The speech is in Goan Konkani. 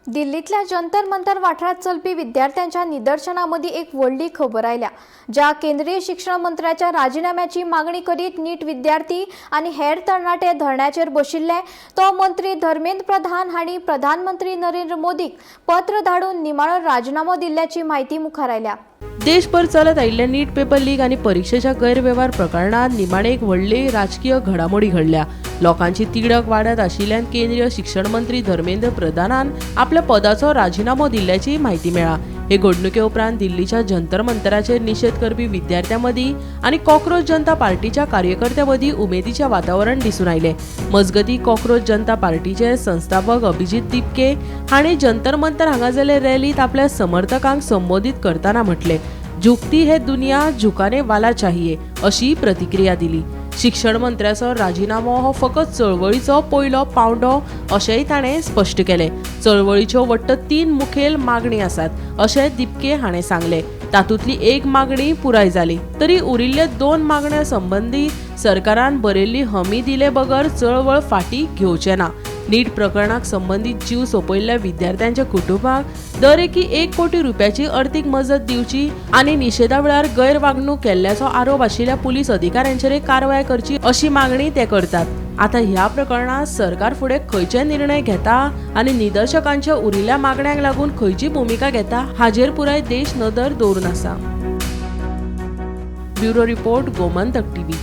दिल्लींतल्या जंतर मंतर वाठारांत चलपी विद्यार्थ्यांच्या निदर्शना मदीं एक व्हडली खबर आयल्या, ज्या केंद्रीय शिक्षण मंत्र्याच्या राजिनाम्याची मागणी करीत नीट विद्यार्थी आनी हेर तरणाटे धरण्याचेर बशिल्ले, तो मंत्री धर्मेंद्र प्रधान हांणी प्रधानमंत्री नरेंद्र मोदीक पत्र धाडून निमाणो राजिनामो दिल्ल्याची म्हायती मुखार आयल्या. देशभर चलत आयिल्ल्या नीट पेपर लीक आनी परिक्षेच्या गैरवेव्हार प्रकरणात निमाणे एक व्हडली राजकीय घडामोडी घडल्या. लोकांची तिडक वाडत आशिल्ल्यान केंद्रीय शिक्षण मंत्री धर्मेंद्र प्रधानान आपल्या पदाचो राजिनामो दिल्ल्याची म्हायती मेळ्ळा. हे घडणुके उपरांत दिल्लीच्या जंतर मंतराचेर निशेध करपी विद्यार्थ्यां मदीं आनी कॉकरोच जनता पार्टीच्या कार्यकर्त्यां मदीं उमेदीचें वातावरण दिसून आयलें. मजगतीं, कॉकरोच जनता पार्टीचे संस्थापक अभिजीत दिपके हांणी जंतर मंतर हांगा जाल्ले रॅलींत आपल्या समर्थकांक संबोधीत करतना म्हटलें, "झुकती है दुनिया, झुकाने वाला चाहिए," अशी प्रतिक्रिया दिली. शिक्षण मंत्र्याचो राजिनामो हो फकत चळवळीचो पयलो पावंडो अशेंय ताणें स्पश्ट केलें. चळवळीच्यो वट्ट तीन मुखेल मागणी आसात अशें दिपके हाणें सांगलें. तातूंतली एक मागणी पुराय जाली तरी उरिल्ले दोन मागण्या संबंदी सरकारान बरयल्ली हमी दिले बगर चळवळ फाटीं घेवचे ना. नीट प्रकरणाक संबंदीत जीव सोंपयल्ल्या विद्यार्थ्यांच्या कुटुंबाक दर एकी 1 कोटी रुपयाची अर्थीक मजत दिवची आनी निशेधा वेळार गैरवागणूक केल्ल्याचो आरोप आशिल्ल्या पुलीस अधिकाऱ्यांचेर कारवाय करची अशी मागणी ते करतात. आता ह्या प्रकरणात सरकार फुडें खंयचे निर्णय घेता आनी निदर्शकांच्या उरिल्ल्या मागण्यांक लागून खंयची भुमिका घेता हाजेर पुराय देश नदर दवरून आसा. Bureau report, Gomantak TV.